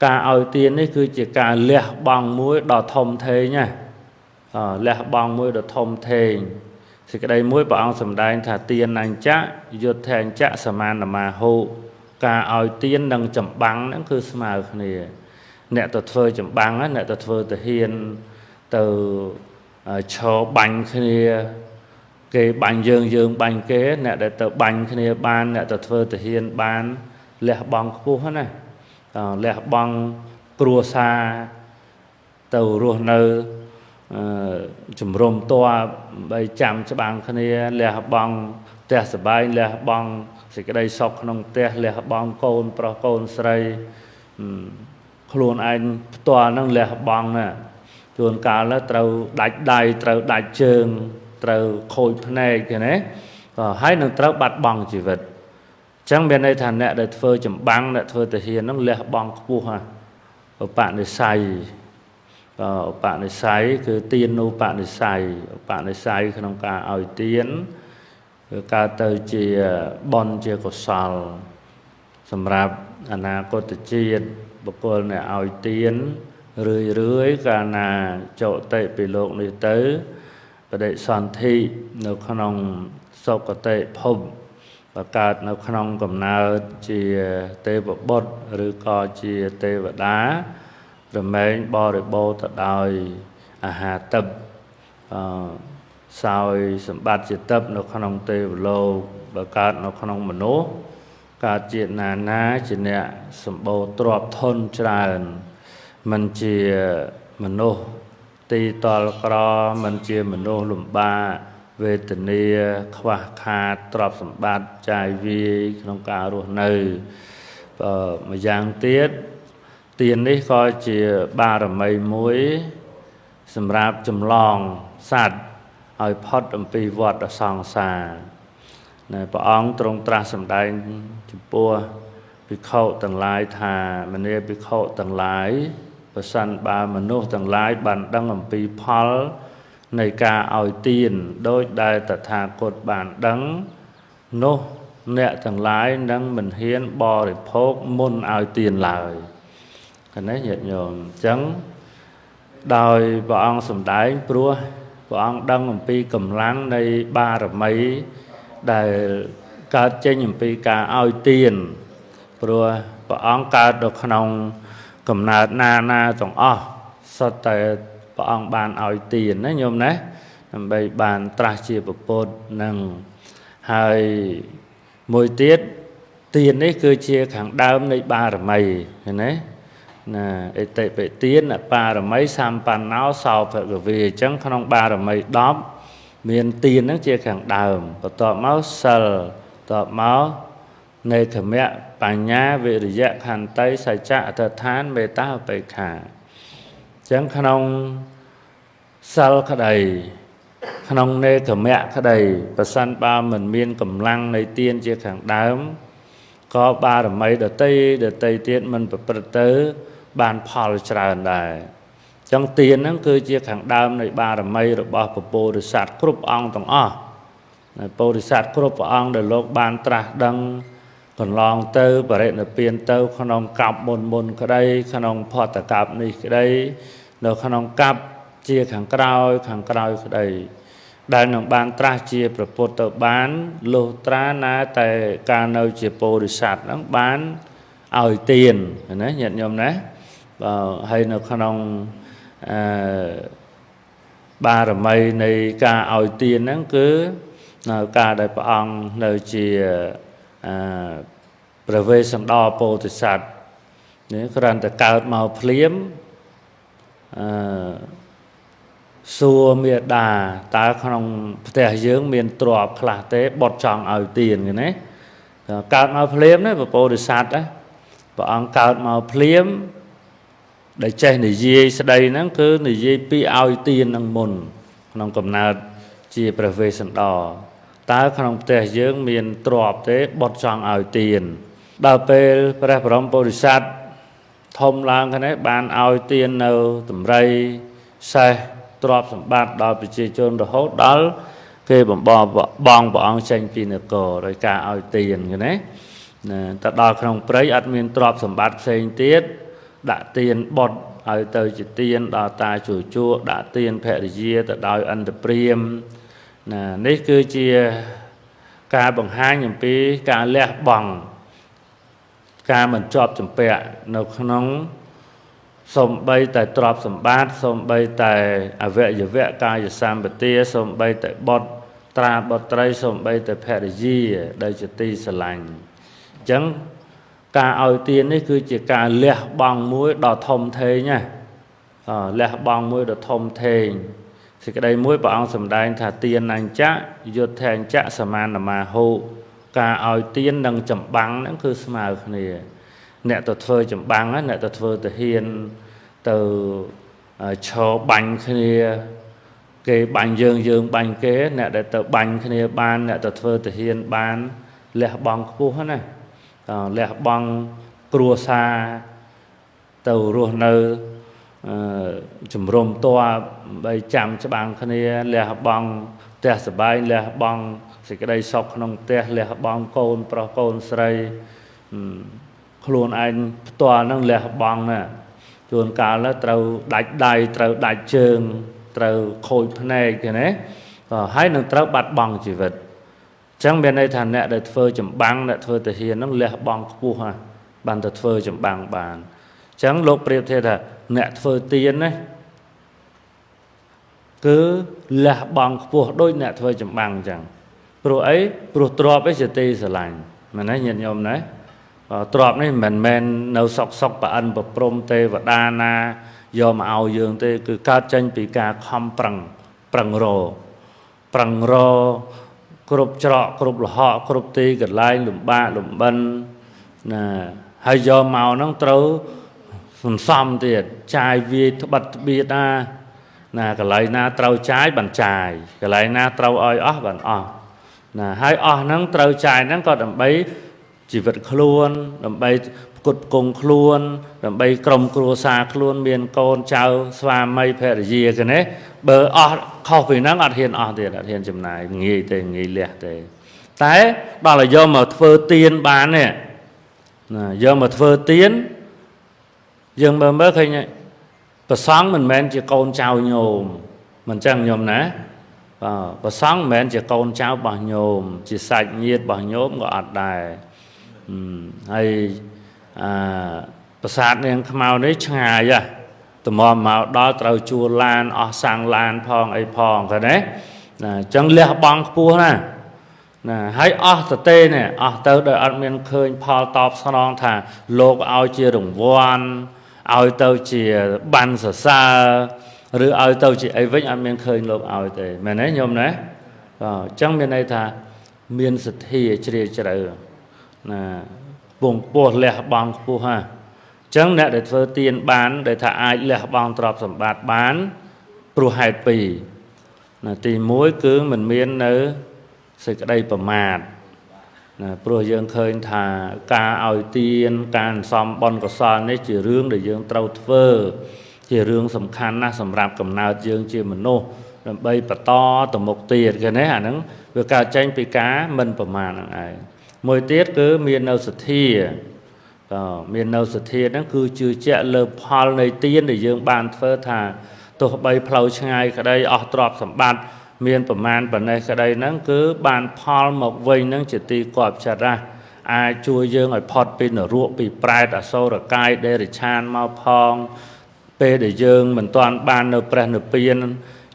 ការឲ្យទាននេះគឺជាការលះបង់មួយដ៏ធំធេងណាលះបង់មួយដ៏ធំធេងសេចក្តីមួយព្រះអង្គសម្ដែងថាទានអញ្ចៈយុទ្ធអញ្ចៈសមានមាហុការឲ្យទាននិងចម្បាំងហ្នឹងគឺស្មើគ្នាអ្នកទៅធ្វើចម្បាំងអ្នកទៅធ្វើទាហានទៅឈរបាញ់គ្នាគេបាញ់យើងយើងបាញ់គេអ្នកដែលទៅបាញ់គ្នាបានអ្នកទៅធ្វើទាហានបានលះបង់ខ្ពស់ណាលះបង់គ្រួសារទៅរស់នៅជំរុំតបីចាំច្បាំងគ្នាលះបង់ផ្ទះសបែងលះបង់សេចក្តីសុខក្នុងផ្ទះលះបង់កូនប្រុសកូនស្រីខ្លួនឯងផ្ទាល់ហ្នឹងលះបង់ណាជួនកាលត្រូវដាច់ដៃត្រូវដាច់ជើងត្រូវខូចភ្នែកគេណាហើយនឹងត្រូវបាត់បង់ជីវិតអញ្ចឹងមានន័យថាអ្នកដែលធ្វើចម្បាំងអ្នកធ្វើទាហានហ្នឹងលះបង់ខ្ពស់ហ่ะឧបនិស្ស័យឧបនិស្ស័យគឺទានឧបនិស្ស័យឧបនិស្ស័យក្នុងការឲ្យទានគឺកើតទៅជាបុណ្យជាកុសលសម្រាប់អនាគតជាតិបុគ្គលអ្នកឲ្យទានរឿយរឿយកាលណាចុតិពីលោកនេះទៅបដិសន្ធិនៅក្នុងសុគតិភពបង្កើតនៅក្នុងកំណើតជាទេវបុត្រឬក៏ជាទេវតារមែងបរិបូរទៅដោយអាហារទឹកសោយសម្បត្តិជាទឹកនៅក្នុងទេវលោកបង្កើតនៅក្នុងមនុស្សកើតជាណានាជាអ្នកសម្បូរទ្រព្យធនច្រើនមិនជាមនុស្សទីតល់ក្រមិនជាមនុស្សលំបាកវេទនាខ្វះខាតទ្រព្យសម្បត្តិចាយវាយក្នុងការរស់នៅម្យ៉ាងទៀតទាននេះក៏ជាបារមីមួយសម្រាប់ចម្លងសត្វឲ្យផុតអំពីវដ្តសង្សារណាព្រះអង្គទ្រង់ត្រាស់សម្ដែងចំពោះភិក្ខុទាំងឡាយថាមនាភិក្ខុទាំងឡាយប្រសិនបើមនុស្សទាំងឡាយបានដឹងអំពីផលនៃការឲ្យទានដោយដែលតថាគតបានដឹងនោះអ្នកទាំងឡាយនឹងមិនហ៊ានបរិភោគមុនឲ្យទានឡើយនេះញាតិញោមអញ្ចឹងដោយព្រះអង្គសម្ដែងព្រោះព្រះអង្គដឹងអំពីកម្លាំងនៃបារមីដែលកើតចេញអំពីការឲ្យទានព្រោះព្រះអង្គកើតនៅក្នុងកំណើតណាណាទាំងអស់សុទ្ធតែព្រះអង្គបានឲ្យទានណាញោមណាដើម្បីបានត្រាស់ជាពុទ្ធនឹងហើយមួយទៀតទាននេះគឺជាខាងដើមនៃបារមីឃើញទេណាអិតិបិទានបារមីសម្បណ្ណោសោភគវីអញ្ចឹងក្នុងបារមី10មានទានហ្នឹងជាខាងដើមបន្ទាប់មកសិលបន្ទាប់មកនេខមៈបញ្ញាវិរិយៈខន្តីសច្ចៈអធិដ្ឋានមេត្តាឧបេក្ខាអញ្ចឹងក្នុងសិលក្តីក្នុងនេខមៈក្តីប្រសិនបើមិនមានកម្លាំងនៃទានជាខាងដើមក៏បារមីដតីដតីទៀតមិនប្រព្រឹត្តទៅបានផលច្រើនដែរអញ្ចឹងទានហ្នឹងគឺជាខាងដើមនៃបារមីរបស់ព្រះពោធិសត្វគ្រប់អង្គទាំងអស់ពោធិសត្វគ្រប់ព្រះអង្គដែលលោកបានត្រាស់ដឹងកន្លងទៅបរិនិព្វានទៅក្នុងកັບមុនមុនក្តីក្នុងផតកັບនេះក្តីនៅក្នុងកັບជាខាងក្រោយខាងក្រោយក្តីដែលនឹងបានត្រាស់ជាព្រះពុទ្ធទៅបានលុះត្រាណាតែការនៅជាពោធិសត្វហ្នឹងបានឲ្យទានណាញាតិញោមណាបើហើយនៅក្នុងអឺបារមីនៃការឲ្យទានហ្នឹងគឺនៅការដែលព្រះអង្គនៅជាអឺព្រះវេស្សន្តរពោធិសត្វនេះគ្រាន់តែកើតមកភ្លាមអឺសួរមេដាតើក្នុងផ្ទះយើងមានទ្រព្យខ្លះទេបុត្រចង់ឲ្យទានគេណាកើតមកភ្លាមណាព្រះពោធិសត្វណាព្រះអង្គកើតមកភ្លាមដែលចេះនិយាយស្ដីហ្នឹងគឺនិយាយពីឲ្យទាននឹងមុនក្នុងកំណើតជាព្រះវេស្សន្តរតើក្នុងផ្ទះយើងមានទ្រព្យទេបុត្រចង់ឲ្យទានដល់ពេលព្រះបរមពោធិសត្វធំឡើងគ្នាបានឲ្យទាននៅតម្រៃសេះទ្រព្យសម្បត្តិដល់ប្រជាជនរហូតដល់គេបំបងបងព្រះអង្គចេញពីនគរដោយការឲ្យទានគេណាទៅដល់ក្នុងព្រៃអត់មានទ្រព្យសម្បត្តិផ្សេងទៀត ដាក់ទានបុត្រឲ្យទៅជាទានដល់តាជួជួដាក់ទានភរិយាទៅដោយអន្តព្រាមណានេះគឺជាការបង្ហាញអំពីការលះបង់ការមិនជាប់ជំពាក់នៅក្នុងសំបីតែទ្រព្យសម្បត្តិសំបីតែអវយវៈកាយសម្បទាសំបីតែបុត្រត្រាបុត្រីសំបីតែភរិយាដែលជាទីស្រឡាញ់អញ្ចឹងការឲ្យទាននេះគឺជាការលះបង់មួយដ៏ធំធេងណាលះបង់មួយដ៏ធំធេងសេចក្តីមួយព្រះអង្គសម្ដែងថាទានអញ្ចៈយុទ្ធអញ្ចៈសមានមាហុការឲ្យទាននិងចម្បាំងហ្នឹងគឺស្មើគ្នាអ្នកទៅធ្វើចម្បាំងអ្នកទៅធ្វើទាហានទៅឈរបាញ់គ្នាគេបាញ់យើងយើងបាញ់គេអ្នកដែលទៅបាញ់គ្នាបានអ្នកទៅធ្វើទាហានបានលះបង់ខ្ពស់ណាលះបង់គ្រួសារទៅរស់នៅជំរុំតបបីចាំច្បាំងគ្នាលះបង់ផ្ទះសបែងលះបង់សេចក្តីសុខក្នុងផ្ទះលះបង់កូនប្រុសកូនស្រីខ្លួនឯងផ្ទាល់ហ្នឹងលះបង់ណាជួនកាលត្រូវដាច់ដៃត្រូវដាច់ជើងត្រូវខូចភ្នែកគេណាហើយនឹងត្រូវបាត់បង់ជីវិតអញ្ចឹងមានន័យថាអ្នកដែលធ្វើចម្បាំងអ្នកធ្វើទាហានហ្នឹងលះបង់ខ្ពស់ហ่ะបានទៅធ្វើចម្បាំងបានអញ្ចឹងលោកប្រៀបធៀបថាអ្នកធ្វើទានណាគឺលះបង់ខ្ពស់ដូចអ្នកធ្វើចម្បាំងអញ្ចឹងព្រោះអីព្រោះទ្រព្យឯជាទីស្រឡាញ់មែនទេញាតិញោមណាទ្រព្យនេះមិនមែននៅសុកសុកប្រអិនប្រព្រំទេវតាណាយកមកឲ្យយើងទេគឺកើតចេញពីការខំប្រឹងប្រឹងរប្រឹងរគ្រប់ច្រកគ្រប់លហកគ្រប់ទីកន្លែងលំបាកលំបិនណាហើយយកមកហ្នឹងត្រូវសន្សំទៀតចាយវាយត្បិតត្បៀតណាណាកន្លែងណាត្រូវចាយបានចាយកន្លែងណាត្រូវឲ្យអស់បានអស់ណាហើយអស់ហ្នឹងត្រូវចាយហ្នឹងក៏ដើម្បីជីវិតខ្លួនដើម្បីផ្គត់ផ្គង់ខ្លួនដើម្បីក្រុមគ្រួសារខ្លួនមានកូនចៅស្វាមីភរិយាគេណាបើអស់ខុសពីហ្នឹងអត់ហ៊ានអស់ទៀតអត់ហ៊ានចំណាយងាយទេងាយលះទេតែដល់ឲ្យយកមកធ្វើទានបាននេះណាយកមកធ្វើទានយើងមើលមើលឃើញព្រះសង្ឃមិនមែនជាកូនចៅញោមមិនចឹងញោមណាបាទព្រះសង្ឃមិនមែនជាកូនចៅរបស់ញោមជាសាច់ញាតិរបស់ញោមក៏អត់ដែរហើយប្រាសាទនាងខ្មៅនេះឆ្ងាយហ៎តម្រាំមកដល់ត្រូវជួលឡានអស់សាំងឡានផងអីផងឃើញទេណាអញ្ចឹងលះបង់ខ្ពស់ណាណាហើយអស់ទៅទេនេះអស់ទៅដោយអត់មានឃើញផលតបស្នងថាលោកឲ្យជារង្វាន់ឲ្យទៅជាបានសរសើរឬឲ្យទៅជាអីវិញអត់មានឃើញលោកឲ្យទេមែនទេញោមណាបាទអញ្ចឹងមានន័យថាមានសទ្ធាជ្រាលជ្រៅណាពងពោះលះបង់ខ្ពស់ហ่ะអញ្ចឹងអ្នកដែលធ្វើទានបានដែលថាអាចលះបង់ទ្រព្យសម្បត្តិបានព្រោះហេតុពីរណាទី1គឺមិនមាននៅសេចក្តីប្រមាទណាព្រោះយើងឃើញថាការឲ្យទានការសន្សំបុណ្យកុសលនេះជារឿងដែលយើងត្រូវធ្វើជារឿងសំខាន់ណាស់សម្រាប់កំណើតយើងជាមនុស្សដើម្បីបន្តទៅមុខទៀតគេណាអាហ្នឹងវាកើតចេញពីការមិនប្រមាទហ្នឹងឯងមួយទៀតគឺមាននៅសទ្ធាមាននៅសទ្ធាហ្នឹងគឺជឿជាក់លើផលនៃទានដែលយើងបានធ្វើថាទោះបីផ្លូវឆ្ងាយក្តីអស់ទ្រព្យសម្បត្តិមានប្រមាណប៉ុណ្ណេះក្តីហ្នឹងគឺបានផលមកវិញហ្នឹងជាទីគាប់ចិត្តណាស់អាចជួយយើងឲ្យផុតពីនរកពីប្រែតអសុរកាយដេរិឆានមកផងពេលដែលយើងមិនទាន់បាននៅព្រះនិព្វាន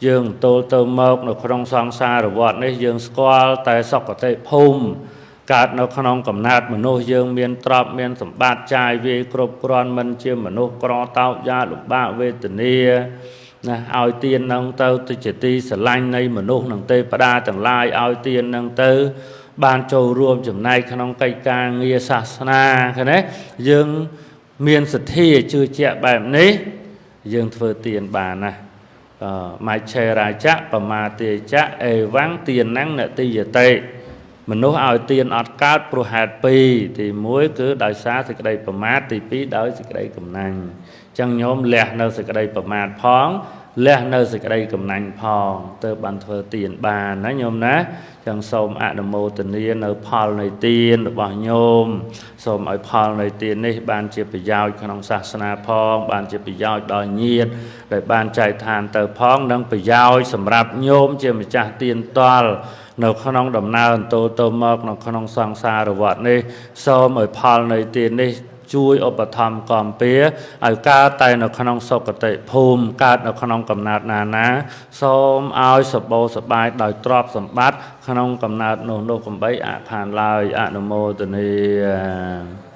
យើងទល់ទៅមកនៅក្នុងសង្សារវដ្តនេះយើងស្គាល់តែសុគតិភូមិកើតនៅក្នុងកំណើតមនុស្សយើងមានទ្រព្យមានសម្បត្តិចាយវាយគ្រប់គ្រាន់មិនជាមនុស្សក្រតោកយ៉ាលំបាកវេទនាណាឲ្យទាននឹងទៅទៅជាទីស្រឡាញ់នៃមនុស្សនិងទេវតាទាំងឡាយឲ្យទាននឹងទៅបានចូលរួមចំណែកក្នុងកិច្ចការងារសាសនាឃើញទេយើងមានសទ្ធាជឿជាក់បែបនេះយើងធ្វើទានបានណាមច្ឆេរាចៈបមាទេចៈអេវ៉ាំងទានណੰនតិយតិមនុស្សឲ្យទានអត់កើតព្រោះហេតុពីរទី1គឺដោយសារសេចក្តីប្រមាទទី2ដោយសេចក្តីកំណាញ់អញ្ចឹងញោមលះនៅសេចក្តីប្រមាទផង លះនៅសេចក្តីកំណាញ់ផង ទៅបានធ្វើទានបានណាញោមណា។ ចឹងសូមអនុមោទនានៅផលនៃទានរបស់ញោម សូមឲ្យផលនៃទាននេះបានជាប្រយោជន៍ក្នុងសាសនាផង បានជាប្រយោជន៍ដល់ញាតិដែលបានចែកឋានទៅផង និងប្រយោជន៍សម្រាប់ញោមជាម្ចាស់ទានតល់នៅក្នុងដំណើរអន្តោទៅមកនៅក្នុងសង្សារវដ្តនេះ សូមឲ្យផលនៃទាននេះជួយឧបត្ថម្ភកំពៀឲ្យកើតតែនៅក្នុងសុគតិភូមិ កើតនៅក្នុងកំណើតណាណា សូមឲ្យសបោសបាយដោយទ្រព្យសម្បត្តិក្នុងកំណើតនោះនោះ កំបីអខានឡើយ។ អនុមោទនា។